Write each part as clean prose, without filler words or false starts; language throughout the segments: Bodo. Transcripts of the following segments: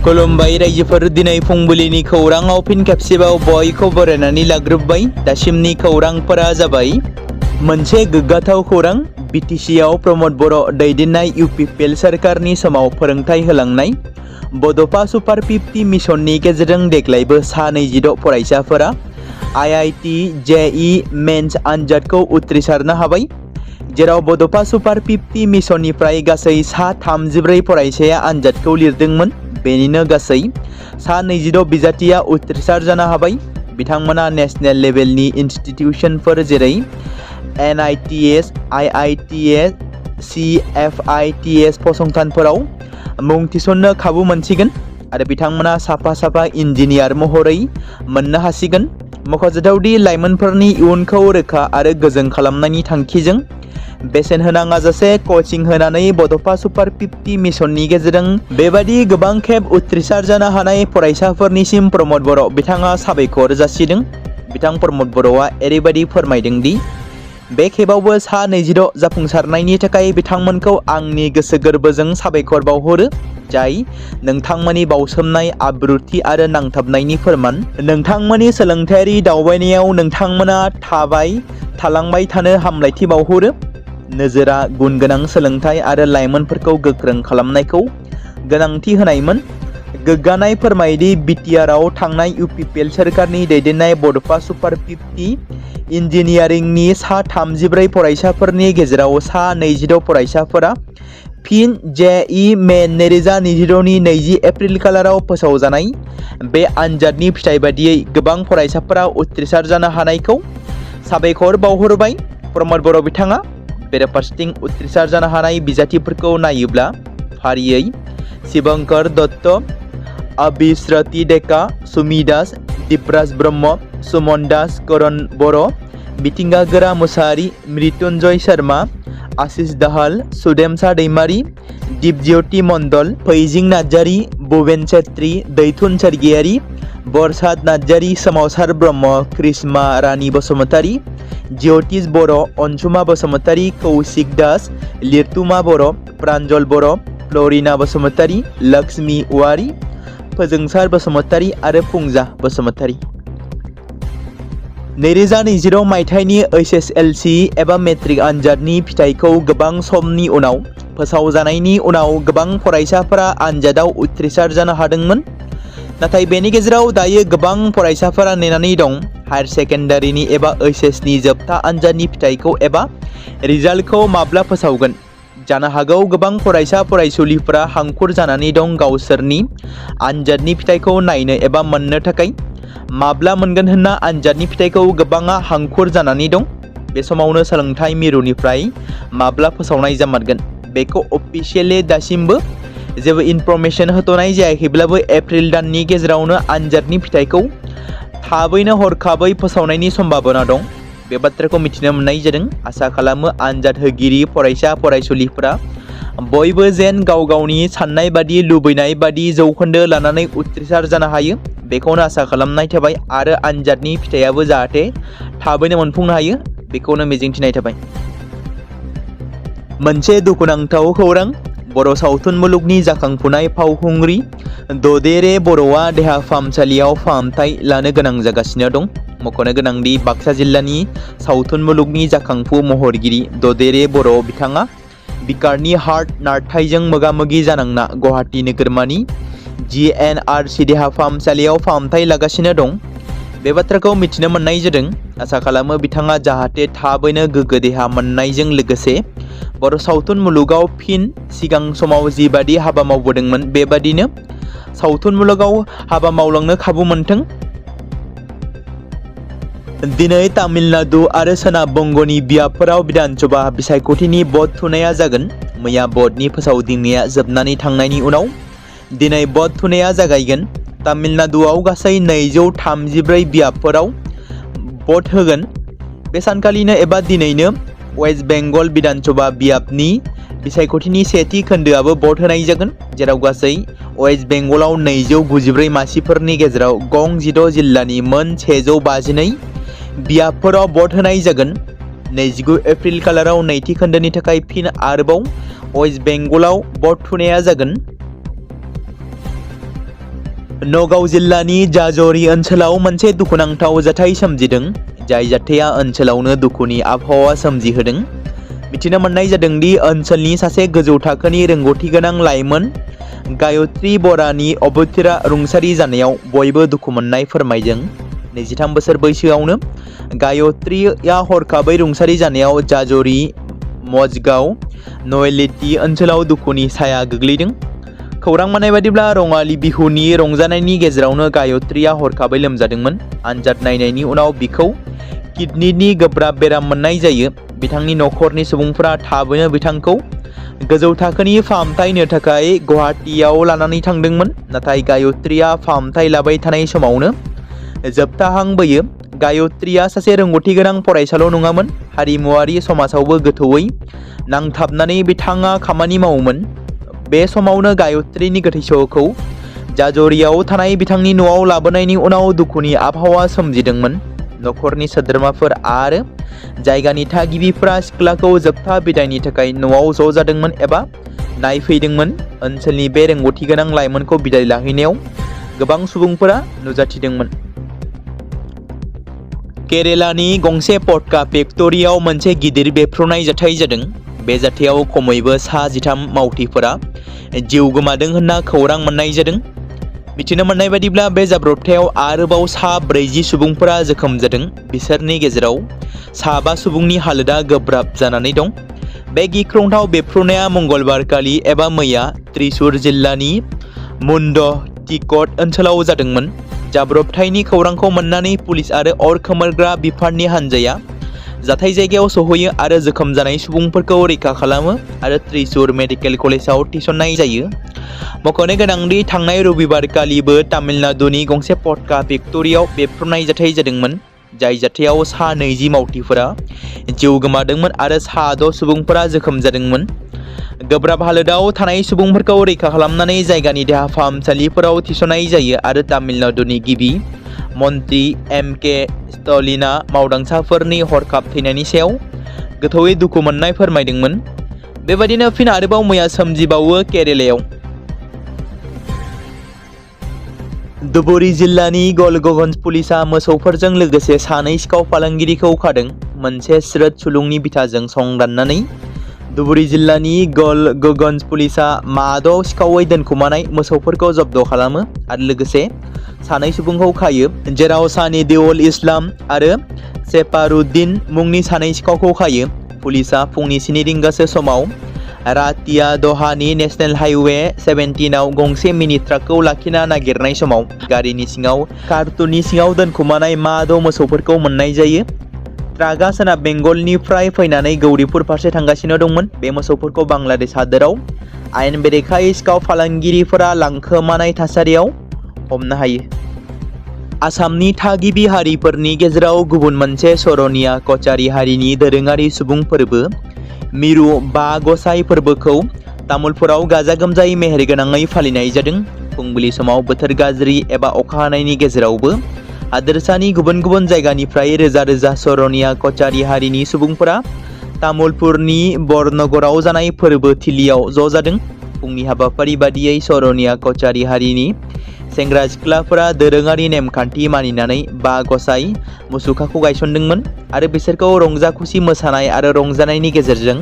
खुलुमबाय रायजोफोर दिनै फुंबिलिनि खौराङाव फिन खेबसेबाव बयखौ बरायनानै लाग्रोबाय। दासिमनि खौरांफोरा जाबाय मोनसे गोग्गाथाव खौरां बिटिसिआव प्रमद बर' दैदेननाय इउपिपिएल सोरखारनि समाव फोरोंथाय होलांनाय बड'फा सुपार 50 मिशननि गेजेरजों देग्लायबो सा 26 फरायसाफोरा IIT JEE मेन्स आनजादखौ उथ्रिसारनो हाबाय। जेराव बड'फा सुपार 50 मिशननिफ्राय गासै सा 34 फरायसाया आनजादखौ लिरदोंमोन। बेनिनो गासै सा 26 बिजाथिया उथ्रिसार जानो हाबाय। बिथांमोना नेशनेल लेभेलनि इनस्टिटिउशनफोर जेरै NITS, IITS, CFITS फसंथानफोराव मुं थिसननो खाबु मोनसिगोन आरो बिथांमोना साफा इन्जिनियार महरै मोननो हासिगोन। मख'जाथावदि लाइमोनफोरनि इयुनखौ रोखा आरो गोजों खालामनायनि थांखिजों बेसेन होनाङाजासे कचिं होनानै बड'फा सुपार 50 मिशननि गेजेरजों बेबादि गोबां खेब उथ्रिसार जानो हानाय फरायसाफोरनिसिम प्रमद बर' बिथाङा साबायखर जासिदों। बिथां प्रमद बर'आ ओरैबायदि फोरमायदों दि बे खेबावबो सा 26 जाफुंसारनायनि थाखाय बिथांमोनखौ आंनि गोसो गोरबोजों साबायखर बावहरो, जाय नोंथांमोननि बावसोमनाय आब्रुथि आरो नांथाबनायनि फोरमान। नोंथांमोननि सोलोंथायारि दावबायनायाव नोंथांमोना थालांबाय थानो हामलायथि बावहरो। नोजोरा गुन गोनां सोलोंथाइ आरो लाइमोनफोरखौ गोख्रों खालामनायखौ गोनांथि होनायमोन। गोग्गानाय फोरमायदि बिटिआरआव थांनाय इउपिपिएल सोरखारनि दैदेननाय बड'फा सुपार 50 इन्जिनियारिंनि सा 34 फरायसाफोरनि गेजेराव सा 26 फरायसाफोरा फिन JEE मेन 2026 नि 20 एप्रिल खालाराव फोसावजानाय बे आनजादनि फिथाइ बादियै गोबां फरायसाफोरा उथ्रिसार जानो हानायखौ साबायखर बावहरबाय। प्रमद बर' बिथाङा बेराफारसेथिं उथ्रिसार जानो हानाय बिजाथिफोरखौ नायोब्ला फारियै शिबंकर दत्त, अभिश्रुति डेका, सुमि दास, दिपराज ब्रह्म, सुमन दास, करण बर', मिथिंगागोरा मुसाहारि, मृत्युंजय शर्मा, आशिष दाहाल, सुदेमसा दैमारि, दीपज्योति मण्डल, फैजिं नार्जारि, भुबेन छेत्री, दैथुन सर्गियारि, बरसात नार्जारि, सोमावसार ब्रह्म, क्रिस्मा रानी बसुमतारी, ज्योतिष बर', अनसुमा बसुमतारी, कौशिक दास, लिरथुमा बर', प्रान्जल बर', फ्लरिना बसुमतारी, लक्ष्मी औवारी, फोजोंसार बसुमतारी आरो फुंजा बसुमतारी। 2026 मायथाइनि HSLC एबा मेट्रिक आनजादनि फिथाइखौ गोबां समनि उनाव फोसावजानायनि उनाव गोबां फरायसाफोरा आनजादाव उथ्रिसार जानो हादोंमोन। नाथाय बेनि गेजेराव दायो गोबां फरायसाफोरा नेनानै दं हायार सेकेन्डारिनि एबा HSनि जोबथा आनजादनि फिथाइखौ एबा रिजाल्टखौ माब्ला फोसावगोन। जानो हागौ गोबां फरायसा फरायसुलिफोरा हांखुर जानानै दं गावसोरनि आनजादनि फिथाइखौ नायनो एबा मोननो थाखाय। माब्ला मोनगोन होनना आनजादनि फिथाइखौ गोबाङा हांखुर जानानै दं। बे समावनो सोलोंथाइ मिरुनिफ्राय माब्ला फोसावनाय जामारगोन बेखौ अफिसियेलि दासिमबो जेबो इनफरमेशन होथ'नाय जायाखैब्लाबो एप्रिल दाननि गेजेरावनो आनजादनि फिथाइखौ थाबैनो हरखाबै फोसावनायनि सम्भाबना दं। बे बाथ्राखौ मिथिनो मोननाय जादों। आसा खालामो आनजाद होगिरि फरायसा फरायसुलिफोरा बयबो जेन गाव गावनि साननाय बादि लुबैनाय बादि जौखोन्दो लानानै उथ्रिसार जानो हायो बेखौनो आसा खालामनाय थाबाय आरो आनजादनि फिथाइयाबो जाहाथे थाबैनो मोनफुंनो हायो बेखौनो मिजिंथिनाय थाबाय। मोनसे दुखुनांथाव खौरां बर' सावथुन मुलुगनि जाखांफुनाय फावखुंग्रि ब'डेरे बर'आ देहा फाहामसालियाव फाहामथाय लानो गोनां जागासिनो दं। मख'नो गोनांदि बाक्सा जिल्लानि सावथुन मुलुगनि जाखांफु महरगिरि ब'डेरे बर' बिथाङा बिखारनि हार्ट नारथाइजों मोगा-मोगि जानांना गुवाहाटी नोगोरमानि GNRC देहा फाहामसालियाव फाहामथाय लागासिनो दं। बे बाथ्राखौ मिथिनो मोननाय जादों। आसा खालामो बिथाङा जाहाथे थाबैनो गोग्गो देहा मोननायजों लोगोसे बर' सावथुन मुलुगाव फिन सिगां समाव जिबादि हाबा मावबोदोंमोन बेबादिनो सावथुन मुलुगाव हाबा मावलांनो खाबु मोनथों। दिनै तामिलनाडु आरो सोनाब बंग'नि बियाबफोराव विधानसभा बिसायख'थिनि भट थुनाया जागोन। मैया भटनि फोसावदिंनाया जोबनानै थांनायनि उनाव दिनै भट थुनाया जागायगोन। तामिलनाडुआव गासै 234 बियाबफोराव भट होगोन। बे सानखालिनो एबा दिनैनो वेस्ट बेंगल विधानसभा बियाबनि बिसायख'थिनि सेथि खोन्दोआबो भट होनाय जागोन, जेराव गासै वेस्ट बेंगलाव 294 मासिफोरनि गेजेराव गं 16 जिल्लानि मोन 152 बियाबफोराव भट होनाय जागोन। 29 एप्रिल खालाराव नैथि खोन्दोनि थाखाय फिन आरोबाव वेस्ट बेंगलाव भट थुनाया जागोन। नगाव जिल्लानि जाजरी ओनसोलाव मोनसे दुखुनांथाव जाथाय सोमजिदों, जाय जाथाया ओनसोलावनो दुखुनि आबहावा सोमजिहोदों। मिथिनो मोननाय जादों दि ओनसोलनि सासे गोजौ थाखोनि रोंगौथि गोनां लाइमोन गायत्री बरानि अबथिरा रुंसारि जानायाव बयबो दुखु मोननाय फोरमायदों। 23 बोसोर बैसोआवनो गायत्रीया हरखाबै रुंसारि जानायाव जाजरी मजगाव नयलिटी ओनसोलाव दुखुनि साया गोग्लैदों। खौरां मोननाय बादिब्ला रङालि बिहुनि रंजानायनि गेजेरावनो गायत्रीया हरखाबै लोमजादोंमोन। आनजाद नायनायनि उनाव बिखौ किडनीनि गोब्राब बेराम मोननाय जायो। बिथांनि नखरनि सुबुंफोरा थाबैनो बिथांखौ गोजौ थाखोनि फाहामथाय होनो थाखाय गुवाहाटीआव लानानै थांदोंमोन, नाथाय गायत्रीया फाहामथाय लाबाय थानाय समावनो जोबथाहांबोयो। गायत्रीया सासे रोंगौथि गोनां फरायसाल' नङामोन, हारिमुआरि समाजावबो गोथौयै नांथाबनानै बिथाङा खामानि मावोमोन। बे समावनो गायत्रीनि गोथै सह'खौ जाजरियाव थानाय बिथांनि न'आव लाबोनायनि उनाव दुखुनि आबहावा सोमजिदोंमोन। नखरनि सोद्रोमाफोर आरो जायगानि थागिबिफोरा सिख्लाखौ जोबथा बिदायनि थाखाय न'आव ज' जादोंमोन एबा नायफैदोंमोन। ओनसोलनि बे रोंगौथि गोनां लाइमोनखौ बिदाय लाहैनायाव गोबां सुबुंफोरा नुजाथिदोंमोन। केरेलानि गंसे पटका फेक्टरियाव मोनसे गिदिर बेफ्रुनाय जाथाय जादों। बे जाथायाव खमैबो 13 मावथिफोरा जिउ गोमादों होनना खौरां मोननाय जादों। मिथिनो मोननाय बादिब्ला बे जाब्रबथायाव आरोबाव 40 सुबुंफोरा जोखोम जादों। बिसोरनि गेजेराव 5 सुबुंनि हालोदा गोब्राब जानानै दं। बे गिख्रंथाव बेफ्रुनाया मंगलबारखालि एबा मैया त्रिशुर जिल्लानि मुन्डटिकट ओनसोलाव जादोंमोन। जाब्रबथायनि खौरांखौ मोननानै पुलिस आरो अर खोमोरग्रा बिफाननि हानजाया जाथाय जायगायाव सौहैयो आरो जोखोम जानाय सुबुंफोरखौ रैखा खालामो आरो त्रिशुर मेडिकेल कलेजाव थिसननाय जायो। मख'नो गोनांदि थांनाय रबिबारखालिबो तामिलनाडुनि गंसे पटका फेक्टरियाव बेफ्रुनाय जाथाय जादोंमोन, जाय जाथायाव 20 मावथिफोरा जिउ गोमादोंमोन आरो 6 सुबुंफोरा जोखोम जादोंमोन। गोब्राब हालोदाव थानाय सुबुंफोरखौ रैखा खालामनानै जायगानि देहा फाहामसालिफोराव थिसननाय जायो आरो तामिलनाडुनि गिबि मन्त्रि एम.के. स्टालिनआ मावदांसाफोरनि हरखाब थैनायनि सायाव गोथौयै दुखु मोननाय फोरमायदोंमोन। बेबायदिनो फिन आरोबाव मैया सोमजिबावो केरेलायाव। धुबुरी जिल्लानि गलगगंज पुलिसआ मोसौफोरजों लोगोसे 2 सिखाव फालांगिरिखौ खादों। मोनसे स्रोद सुलुंनि बिथाजों संदाननानै धुबुरी जिल्लानि गलगगंज पुलिसआ 6 सिखावै दोनखुमानाय मोसौफोरखौ जब्द खालामो आरो लोगोसे 2 सुबुंखौ खायो, जेराव सानिदेउल इस्लाम आरो सेफारुद्दिन मुंनि 2 सिखावखौ खायो। पुलिसआ फुंनि 7 रिंगासो समाव रातिया दहानि नेशनेल हाइवे 17 आव गंसे मिनि ट्राकखौ लाखिना नागिरनाय समाव गारिनि सिङाव कार्टुननि सिङाव दोनखुमानाय 6 मोसौफोरखौ मोननाय जायो। ट्राकआ सोनाब बेंगलनिफ्राय फैनानै गौरीपुर फारसे थांगासिनो दंमोन। बे मोसौफोरखौ बांलादेश हादोराव आयेन बेरेखायै सिखाव फालांगिरिफोरा लांखोमानाय थासारियाव हमनो हायो। आसामनि थागिबि हारिफोरनि गेजेराव गुबुन मोनसे सर'निया कचारी हारिनि दोरोङारि सुबुं फोरबो मिरु बा गसाइ फोरबोखौ तामुलपुराव गाजा गोमजायै मेहेरगोनाङै फालिनाय जादों। फुंबिलि समाव बोथोर गाज्रि एबा अखा हानायनि गेजेरावबो हादोरसानि गुबुन गुबुन जायगानिफ्राय रोजा रोजा सर'निया कचारी हारिनि सुबुंफोरा तामुलपुरनि बरनगराव जानाय फोरबो थिलियाव ज' जादों। फुंनि हाबाफारि बादियै सर'निया कचारी हारिनि सेंग्रा सिख्लाफोरा दोरोङारि नेमखान्थि मानिनानै बा गसाइ मुसुखाखौ गायसनदोंमोन आरो बिसोरखौ रंजा खुसि मोसानाय आरो रंजानायनि गेजेरजों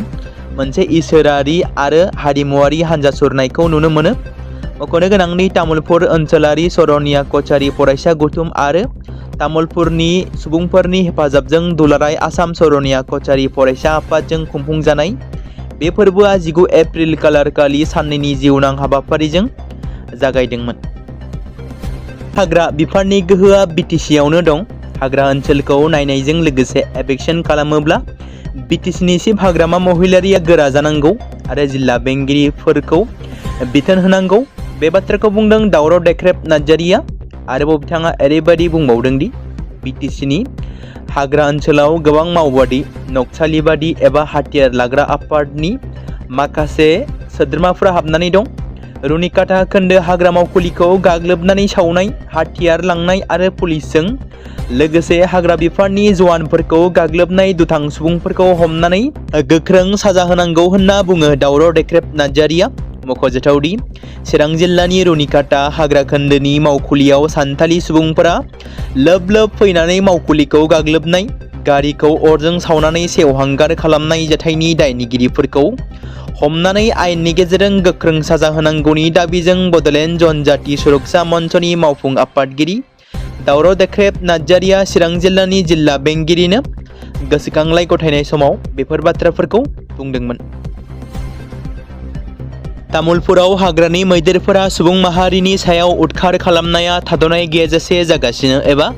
मोनसे इसोरारि आरो हारिमुआरि हान्जा सुरनायखौ नुनो मोनो। मख'नो गोनांदि तामुलपुर ओनसोलारि सर'निया कचारी फरायसा गौथुम आरो तामुलपुरनि सुबुंफोरनि हेफाजाबजों दुलाराय आसाम सर'निया कचारी फरायसा आफादजों खुंफुंजानाय बे फोरबोआ 19 एप्रिल खालारखालि साननैनि जिउनां हाबाफारिजों जागायदोंमोन। हाग्रा बिफाननि गोहोआ बिटिसिआवनो दं। हाग्रा ओनसोलखौ नायनायजों लोगोसे एफेक्सन खालामोब्ला बिटिसिनि चिफ हाग्रामा महिलारिया गोरा जानांगौ आरो जिल्ला बेंगिरिफोरखौ बिथोन होनांगौ। बे बाथ्राखौ बुंदों दावराव देख्रेब नार्जारिया। आरोबाव बिथाङा ओरैबायदि बुंबावदों दि बिटिसिनि हाग्रा ओनसोलाव गोबां मावबादि, नक्सालिबादि एबा हाथियार लाग्रा आफादनि माखासे सोद्रोमाफोरा हाबनानै दं। रुनिकाटा खोन्दो हाग्रा मावखुलिखौ गाग्लोबनानै सावनाय, हाथियार लांनाय आरो पुलिसजों लोगोसे हाग्रा बिफाननि जवानफोरखौ गाग्लोबनाय दुथां सुबुंफोरखौ हमनानै गोख्रों साजा होनांगौ होनना बुङो दावराव देख्रेब नार्जारिया। मख'जाथावदि चिरां जिल्लानि रुनिकाटा हाग्रा खोन्दोनि मावखुलियाव सान्थालि सुबुंफोरा लोब लोब फैनानै मावखुलिखौ गाग्लोबनाय, गारिखौ अरजों सावनानै सेवहांगार खालामनाय जाथायनि दायनिगिरिफोरखौ हमनानै आयेननि गेजेरजों गोख्रों साजा होनांगौनि दाबिजों बड'लेण्ड जनजाति सुरक्षा मन्चनि मावफुं आफादगिरि दावराव देख्रेब नार्जारिया चिरां जिल्लानि जिल्ला बेंगिरिनो गोसोखांलाइ गथायनाय समाव बेफोर बाथ्राफोरखौ बुंदोंमोन। तामुलपुराव हाग्रानि मैदेरफोरा सुबुं माहारिनि सायाव उदखार खालामनाया थाद'नाय गैयाजासे जागासिनो एबा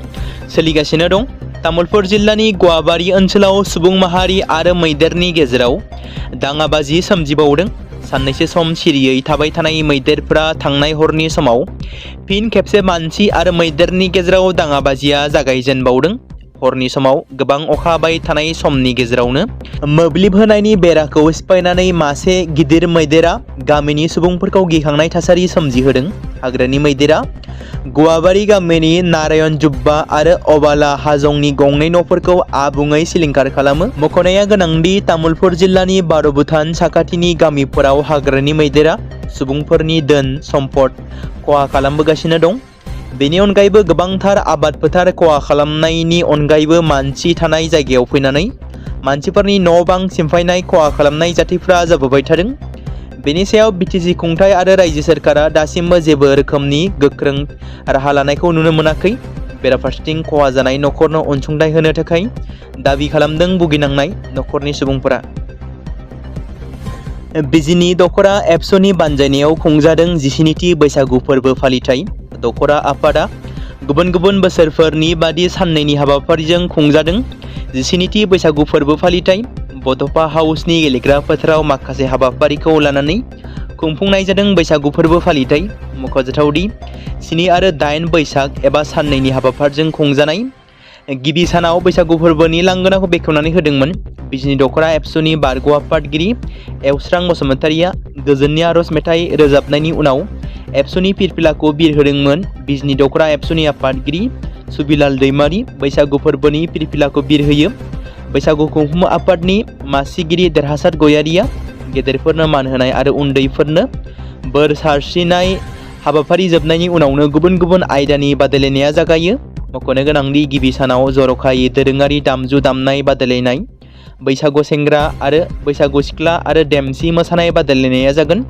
सोलिगासिनो दं। तामुलपुर जिल्लानि गवाबारि ओनसोलाव सुबुं माहारि आरो मैदेरनि गेजेराव दाङाबाजि सोमजिबावदों। साननैसो सम सिरियै थाबाय थानाय मैदेरफोरा थांनाय हरनि समाव फिन खेबसे मानसि आरो मैदेरनि गेजेराव दाङाबाजिया जागायजेनबावदों। हरनि समाव गोबां अखा हाबाय थानाय समनि गेजेरावनो मोब्लिब होनायनि बेराखौ सिफायनानै मासे गिदिर मैदेरा गामिनि सुबुंफोरखौ गिखांनाय थासारि सोमजिहोदों। हाग्रानि मैदेरा गवाबारि गामिनि नारायण जुब्बा आरो अबाला हाजंनि गंनै न'फोरखौ आबुङै सिलिंखार खालामो। मख'नाया गोनांदि तामुलपुर जिल्लानि बार' भुटान साखाथिनि गामिफोराव हाग्रानि मैदेरा सुबुंफोरनि धोन सम्पद खहा खालामबोगासिनो दं। बेनि अनगायैबो गोबांथार आबाद फोथार खहा खालामनायनि अनगायैबो मानसि थानाय जायगायाव फैनानै मानसिफोरनि न' बां सिमफायनाय खहा खालामनाय जाथायफ्रा जाबोबाय थादों। बेनि सायाव बिटिसि खुंथाय आरो रायजो सोरखारा दासिमबो जेबो रोखोमनि गोख्रों राहा लानायखौ नुनो मोनाखै। बेराफारसेथिं खहा जानाय न'खरनो अनसुंथाइ होनो थाखाय दाबि खालामदों भुगिनांनाय न'खरनि सुबुंफोरा। बिजिनि दख'रा एबसुनि बानजायनायाव खुंजादों 17थि बैसागु फोरबो फालिथाय। दख'रा आफादा गुबुन गुबुन बोसोरफोरनि बादि साननैनि हाबाफारिजों खुंजादों 17थि बैसागु फोरबो फालिथाय। बड'फा हाउसनि गेलेग्रा फोथाराव माखासे हाबाफारिखौ लानानै खुंफुंनाय जादों बैसागु फोरबो फालिथाय। मख'जाथावदि 7 आरो 8 बैसाग एबा साननैनि हाबाफारिजों खुंजानाय गिबि सानाव बैसागु फोरबोनि लांगोनाखौ बेखेवनानै होदोंमोन। बिजिनि दख'रा एबसुनि बारग' आफादगिरि एवस्रां बसुमतारिया गोजोननि आर'ज मेथाइ रोजाबनायनि उनाव एबसुनि फिरफिलाखौ बिरहोदोंमोन। बिजिनि दख'रा एबसुनि आफादगिरि सुबिलाल दैमारि बैसागु फोरबोनि फिरफिलाखौ बिरहोयो। बैसागु खुंफुं आफादनि मासिगिरि देरहासार गयारिया गेदेरफोरनो मान होनाय आरो उन्दैफोरनो बोर सारस्रिनाय हाबाफारि जोबनायनि उनावनो गुबुन गुबुन आयदानि बादायलायनाया जागायो। मख'नो गोनांदि गिबि सानाव जर'खायै दोरोङारि दामजु दामनाय बादायलायनाय, बैसागु सेंग्रा आरो बैसागु सिख्ला आरो देमसि मोसानाय बादायलायनाया जागोन।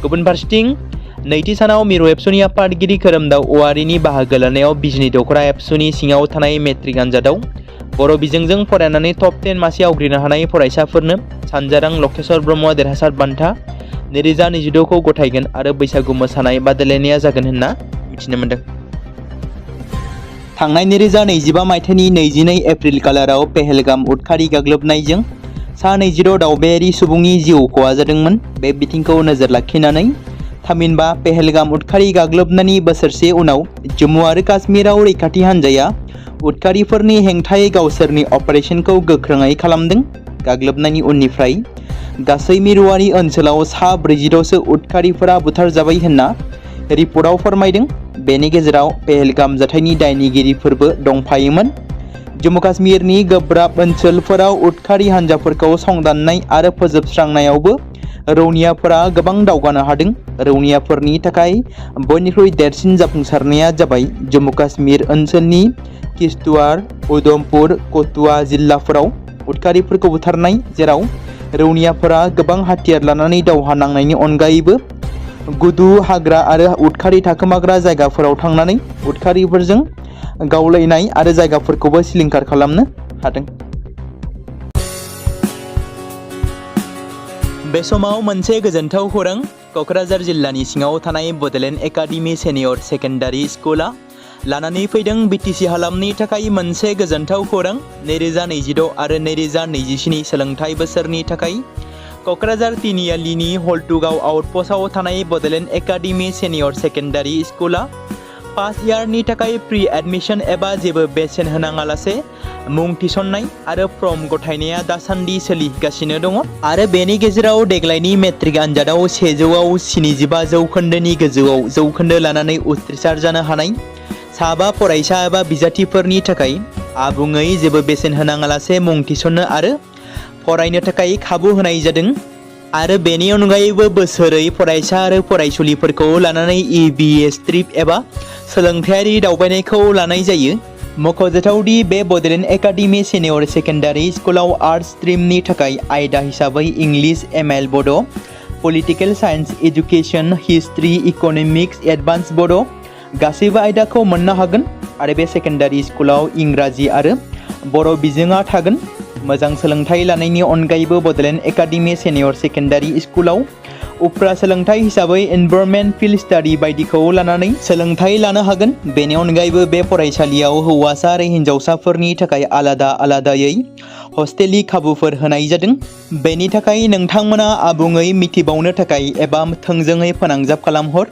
गुबुन फारसेथिं नैथि सानाव मिरु एबसुनि आफादगिरि खोरोमदाव औवारिनि बाहागो लानायाव बिजिनि दख'रा एबसुनि सिङाव थानाय मेट्रिक आनजादाव बर' बिजोंजों फरायनानै टप 10 मासि आवग्रिनो हानाय फरायसाफोरनो सानजारां लकेश्वर ब्रह्म देरहासार बान्था 2022खौ गथायगोन आरो बैसागु मोसानाय बादायलायनाया जागोन होनना मिथिनो मोन्दों। थांनाय 2025 मायथाइनि 22 एप्रिल खालाराव पेहेलगाम उदखारि गाग्लोबनायजों सा 22 दावबायारि सुबुंनि जिउ खहा जादोंमोन। बे बिथिंखौ नोजोर लाखिनानै थामहिनबा पेहेलगाम उदखारि गाग्लोबनायनि बोसोरसे उनाव जम्मु आरो काश्मीराव रैखाथि हान्जाया उदखारिफोरनि हेंथायै गावसोरनि अपारेशनखौ गोख्रोङै खालामदों। गाग्लोबनायनि उननिफ्राय गासै मिरुआरि ओनसोलाव सा 46सो उदखारिफोरा बुथारजाबाय होनना रिपर्टआव फोरमायदों। बेनि गेजेराव पेहेलगाम जाथायनि दायनिगिरिफोरबो दंफायोमोन। जम्मु काश्मीरनि गोब्राब ओनसोलफोराव उदखारि हान्जाफोरखौ संदाननाय आरो फोजोबस्रांनायावबो रौनियाफोरा गोबां दावगानो हादों। रौनियाफोरनि थाखाय बयनिख्रुइ देरसिन जाफुंसारनाया जाबाय जम्मु काश्मीर ओनसोलनि किश्तवाड़, उधमपुर, कठुआ जिल्लाफोराव उदखारिफोरखौ बुथारनाय, जेराव रौनियाफोरा गोबां हाथियार लानानै दावहा नांनायनि अनगायैबो गुदु हाग्रा आरो उदखारि थाखोमाग्रा जायगाफोराव थांनानै उदखारिफोरजों गावलायनाय आरो जायगाफोरखौबो सिलिंखार खालामनो हादों। बे समाव मोनसे गोजोनथाव खौरां। क'क्राझार जिल्लानि सिङाव थानाय बड'लेण्ड एकाडेमि सेनियर सेकेन्डारि स्कुला लानानै फैदों बिटिसि हालामनि थाखाय मोनसे गोजोनथाव खौरां। 2026 आरो 2027 सोलोंथाइ बोसोरनि थाखाय क'क्राझार तिनिआलिनि हल्टुगाव आउटपस्टआव थानाय बड'लेण्ड एकाडेमि सेनियर सेकेन्डारि स्कुला फार्स्ट इयारनि थाखाय प्रि एडमिशन एबा जेबो बेसेन होनाङालासे मुं थिसननाय आरो फर्म गथायनाया दासान्दि सोलिगासिनो दङ आरो बेनि गेजेराव देग्लायनि मेट्रिक आनजादाव 100आव 75 जौखोन्दोनि गोजौआव जौखोन्दो लानानै उथ्रिसार जानो हानाय साबा फरायसा एबा बिजाथिफोरनि थाखाय आबुङै जेबो बेसेन होनाङालासे मुं थिसननो आरो फरायनो थाखाय खाबु होनाय जादों। आरो बेनि अनगायैबो बोसोरै फरायसा आरो फरायसुलिफोरखौ लानानै EBS ट्रिप एबा सोलोंथायारि दावबायनायखौ लानाय जायो। मख'जाथावदि बे बड'लेण्ड एकाडेमि सिनियर सेकेन्डारि स्कुलाव आर्ट्स स्ट्रिमनि थाखाय आयदा हिसाबै इंलिश ML बड', political science, education, history, economics, advance बड' गासैबो आयदाखौ मोननो हागोन आरो बे सेकेन्डारि स्कुलाव इंराजि आरो बर' बिजोङा थागोन। मोजां सोलोंथाइ लानायनि अनगायैबो बड'लेण्ड एकाडेमि सिनियर सेकेन्डारि स्कुलाव उफ्रा सोलोंथाइ हिसाबै एनभायरनमेन्ट फिल्ड स्टाडि बायदिखौ लानानै सोलोंथाइ लानो हागोन। बेनि अनगायैबो बे फरायसालियाव हौवासा आरो हिन्जावसाफोरनि थाखाय आलादा आलादायै हस्टेलनि खाबुफोर होनाय जादों। बेनि थाखाय नोंथांमोना आबुङै मिथिबावनो थाखाय एबा थोंजोङै फोनांजाब खालामहर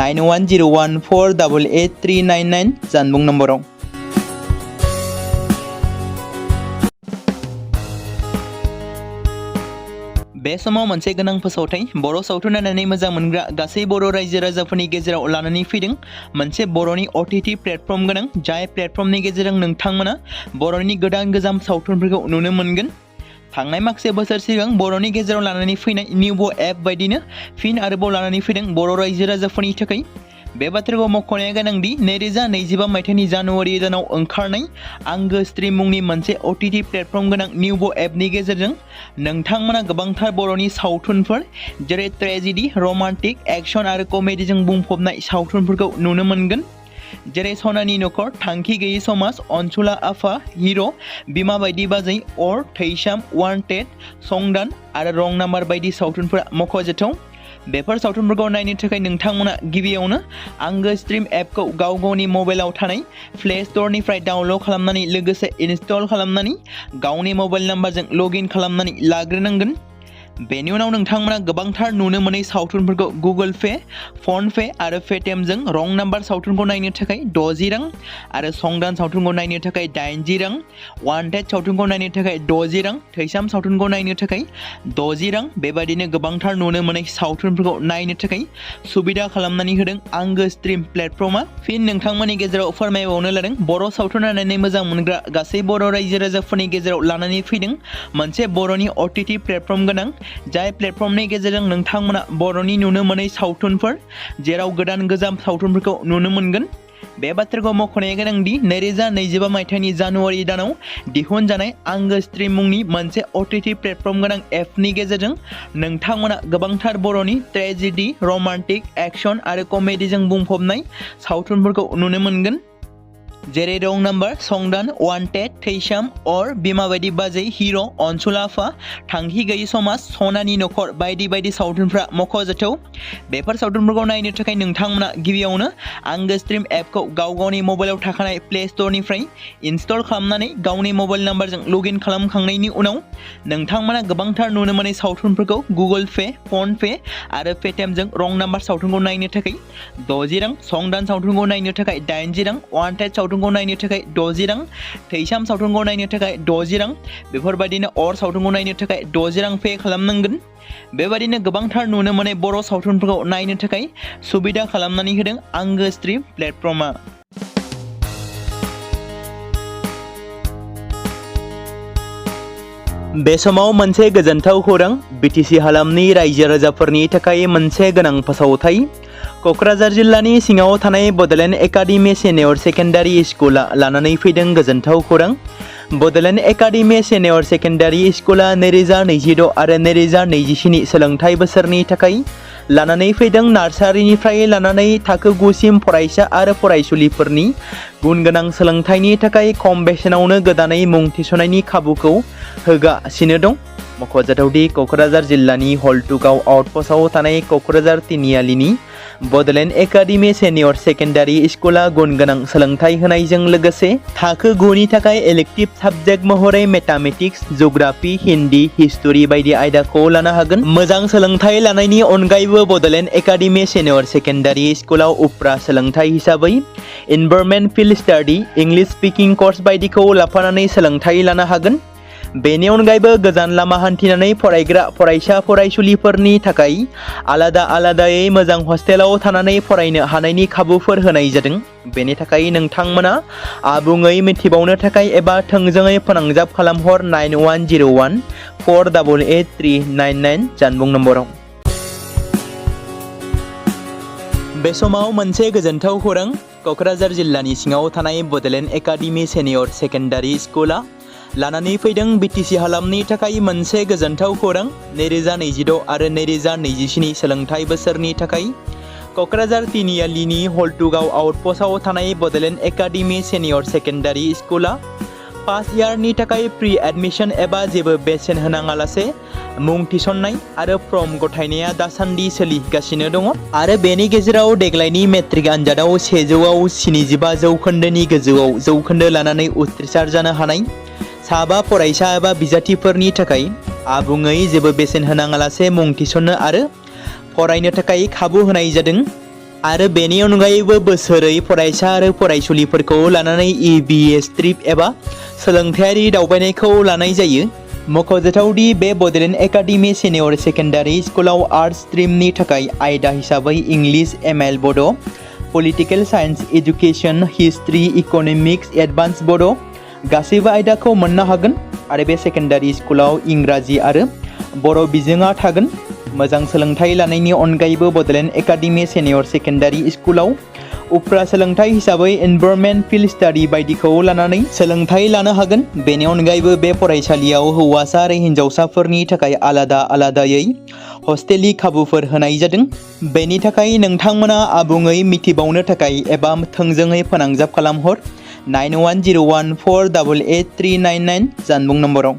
9101488399 जानबुं नम्बराव। बे समाव मोनसे गोनां फोसावथाय बर' सावथुन नायनानै मोजां मोनग्रा गासै बर' रायजो राजाफोरनि गेजेराव लानानै फैदों मोनसे बर'नि OTT प्लेटफर्म गोनां, जाय प्लेटफर्मनि गेजेरजों नोंथांमोना बर'नि गोदान गोजाम सावथुनफोरखौ नुनो मोनगोन। थांनाय माखासे बोसोर सिगां बर'नि गेजेराव लानानै फैनाय निउबो एप बायदिनो फिन आरोबाव लानानै फैदों बर' रायजो राजाफोरनि थाखाय। बे बाथ्राखौ मख'नाया गोनांदि 2025 मायथाइनि जानुवारि दानाव ओंखारनाय आंगो स्ट्रिम मुंनि मोनसे OTT प्लेटफर्म गोनां निउबो एपनि गेजेरजों नोंथांमोना गोबांथार बर'नि सावथुनफोर जेरै ट्रेजेडि, रमान्टिक, एक्शन आरो कमेडिजों बुंफबनाय सावथुनफोरखौ नुनो मोनगोन। जेरै सनानि नखर, थांखि गैयै समाज, अनसुला आफा, हिर', बिमा बायदि बाजै, अर, थैसाम, वान्टेड, संदान आरो रं नाम्बार बायदि सावथुनफोरा मख'जाथाव। बेफोर सावथुनफोरखौ नायनो थाखाय नोंथांमोना गिबियावनो आंगो स्ट्रिम एपखौ गावनि मबाइलाव थानाय प्ले स्ट'रनिफ्राय डाउनल'ड खालामनानै लोगोसे इनस्टल खालामनानै गावनि मबाइल नाम्बारजों लगइन खालामनानै लाग्रोनांगोन। बेनि उनाव नोंथांमोना गोबांथार नुनो मोनै सावथुनफोरखौ गुगोल पे, फन पे आरो पेटिएमजों रं नाम्बार सावथुनखौ नायनो थाखाय 60 रां आरो संदान सावथुनखौ नायनो थाखाय 80 रां, वान्टेड सावथुनखौ नायनो थाखाय 60 रां, थैसाम सावथुनखौ नायनो थाखाय 60 रां बेबायदिनो गोबांथार नुनो मोनै सावथुनफोरखौ नायनो थाखाय सुबिदा खालामनानै होदों आंगो स्ट्रिम प्लेटफर्मा। फिन नोंथांमोननि गेजेराव फोरमायबावनो लादों बर' सावथुन नायनानै मोजां मोनग्रा गासै बर' रायजो राजाफोरनि गेजेराव लानानै फैदों मोनसे बर'नि OTT प्लेटफर्म गोनां, जाय प्लेटफर्मनि गेजेरजों नोंथांमोना बर'नि नुनो मोनै सावथुनफोर जेराव गोदान गोजाम सावथुनफोरखौ नुनो मोनगोन। बे बाथ्राखौ मख'नाया गोनांदि 2025 मायथाइनि जानुवारि दानाव दिहुनजानाय आंगो स्ट्रिम मुंनि मोनसे OTT प्लेटफर्म गोनां एपनि गेजेरजों नोंथांमोना गोबांथार बर'नि ट्रेजेडि, रमान्टिक, एक्शन आरो कमेडिजों बुंफबनाय सावथुनफोरखौ नुनो मोनगोन। जेरै रं नाम्बार, संदान, वान्टेड, थैसाम, अर, बिमा बायदि बाजै, हिर', अनसुला आफा, थांखि गैयै समाज, सनानि नखर बायदि बायदि सावथुनफ्रा मख'जाथाव। बेफोर सावथुनफोरखौ नायनो थाखाय नोंथांमोना गिबियावनो आंगो स्ट्रिम एपखौ गावनि मबाइलाव थाखानाय प्ले स्ट'रनिफ्राय इनस्टल खालामनानै गावनि मबाइल नाम्बारजों लगइन खालामखांनायनि उनाव नोंथांमोना गोबांथार नुनो मोनै सावथुनफोरखौ गुगोल पे, फन पे आरो पेटिएमजों रं नाम्बार सावथुनखौ नायनो थाखाय 60 रां, संदान सावथुनखौ नायनो थाखाय 80 रां, वान्टेड सावथुनखौ नायनो थाखाय 60 रां, थैसाम सावथुनखौ नायनो थाखाय 60 रां बेफोरबायदिनो अर सावथुनखौ नायनो थाखाय 60 रां पे खालामनांगोन। बेबायदिनो गोबांथार नुनो मोनै बर' सावथुनफोरखौ नायनो थाखाय सुबिदा खालामनानै होदों आंगो स्ट्रिम प्लेटफर्मा। बे समाव मोनसे गोजोनथाव खौरां BTC हालामनि रायजो राजाफोरनि थाखाय मोनसे गोनां फोसावथाय। क'क्राझार जिल्लानि सिङाव थानाय बड'लेण्ड एकाडेमि सिनियर सेकेन्डारि स्कुला लानानै फैदों गोजोनथाव खौरां। बड'लेण्ड एकाडेमि सिनियर सेकेन्डारि स्कुला 2026 आरो 2027 सोलोंथाइ बोसोरनि थाखाय लानानै फैदों नार्सारिनिफ्राय लानानै थाखो 9 सिम फरायसा आरो फरायसुलिफोरनि गुन गोनां सोलोंथाइनि थाखाय खम बेसेनावनो गोदानै मुं थिसननायनि खाबुखौ होगासिनो दं। मख'जाथावदि क'क्राझार जिल्लानि हल्टुगाव आउटपस्टआव थानाय क'क्राझार तिनिआलिनि बड'लेण्ड एकाडेमि सिनियर सेकेन्डारि स्कुला गुन गोनां सोलोंथाइ होनायजों लोगोसे थाखो 9 नि थाखाय इलेक्टिभ साबजेक्ट महरै मेथामेटिक्स, जिअ'ग्राफि, हिन्दी, हिस्टरि बायदि आयदाखौ लानो हागोन। मोजां सोलोंथाइ लानायनि अनगायैबो बड'लेण्ड एकाडेमि सिनियर सेकेन्डारि स्कुलाव उफ्रा सोलोंथाइ हिसाबै environment field study, English speaking course बायदिखौ लाफानानै सोलोंथाइ लानो हागोन। बेनि अनगायैबो गोजान लामा हान्थिनानै फरायग्रा फरायसा फरायसुलिफोरनि थाखाय आलादा आलादायै मोजां हस्टेलाव थानानै फरायनो हानायनि खाबुफोर होनाय जादों। बेनि थाखाय नोंथांमोना आबुङै मिथिबावनो थाखाय एबा थोंजोङै फोनांजाब खालामहर 9101 488399 जानबुं नम्बराव। बे समाव मोनसे गोजोनथाव खौरां। क'क्राझार जिल्लानि सिङाव थानाय बड'लेण्ड एकाडेमि सिनियर सेकेन्डारि स्कुला लानानै फैदों बिटिसि हालामनि थाखाय मोनसे गोजोनथाव खौरां। 2026 आरो 2027 सोलोंथाइ बोसोरनि थाखाय क'क्राझार तिनिआलिनि हल्टुगाव आउटपस्टआव थानाय बड'लेण्ड एकाडेमि सिनियर सेकेन्डारि स्कुला फार्स्ट इयारनि थाखाय प्रि एडमिशन एबा जेबो बेसेन होनाङालासे मुं थिसननाय आरो फर्म गथायनाया दासान्दि सोलिगासिनो दङ आरो बेनि गेजेराव देग्लायनि मेट्रिक आनजादाव 100आव 75 जौखोन्दोनि गोजौआव जौखोन्दो लानानै उथ्रिसार जानो हानाय साबा फरायसा एबा बिजाथिफोरनि थाखाय आबुङै जेबो बेसेन होनाङालासे मुं थिसननो आरो फरायनो थाखाय खाबु होनाय जादों आरो बेनि अनगायैबो बोसोरै फरायसा आरो फरायसुलिफोरखौ लानानै EBS ट्रिप एबा सोलोंथायारि दावबायनायखौ लानाय जायो। मख'जाथावदि बे बड'लेण्ड एकाडेमि सिनियर सेकेन्डारि स्कुलाव आर्ट्स स्ट्रिमनि थाखाय आयदा हिसाबै इंलिश ML बड', political science education, history, economics, advance बड' गासैबो आयदाखौ मोननो हागोन आरो बे सेकेन्डारि स्कुलाव इंराजि आरो बर' बिजोङा थागोन। मोजां सोलोंथाइ लानायनि अनगायैबो बड'लेण्ड एकाडेमि सिनियर सेकेन्डारि स्कुलाव उफ्रा सोलोंथाइ हिसाबै एनभायरनमेन्ट फिल्ड स्टाडि बायदिखौ लानानै सोलोंथाइ लानो हागोन। बेनि अनगायैबो बे फरायसालियाव हौवासा आरो हिन्जावसाफोरनि थाखाय आलादा आलादायै हस्टेलनि खाबुफोर होनाय जादों। बेनि थाखाय नोंथांमोना आबुङै मिथिबावनो थाखाय एबा थोंजोङै फोनांजाब खालामहर 9101 488399 जानबुं नम्बराव।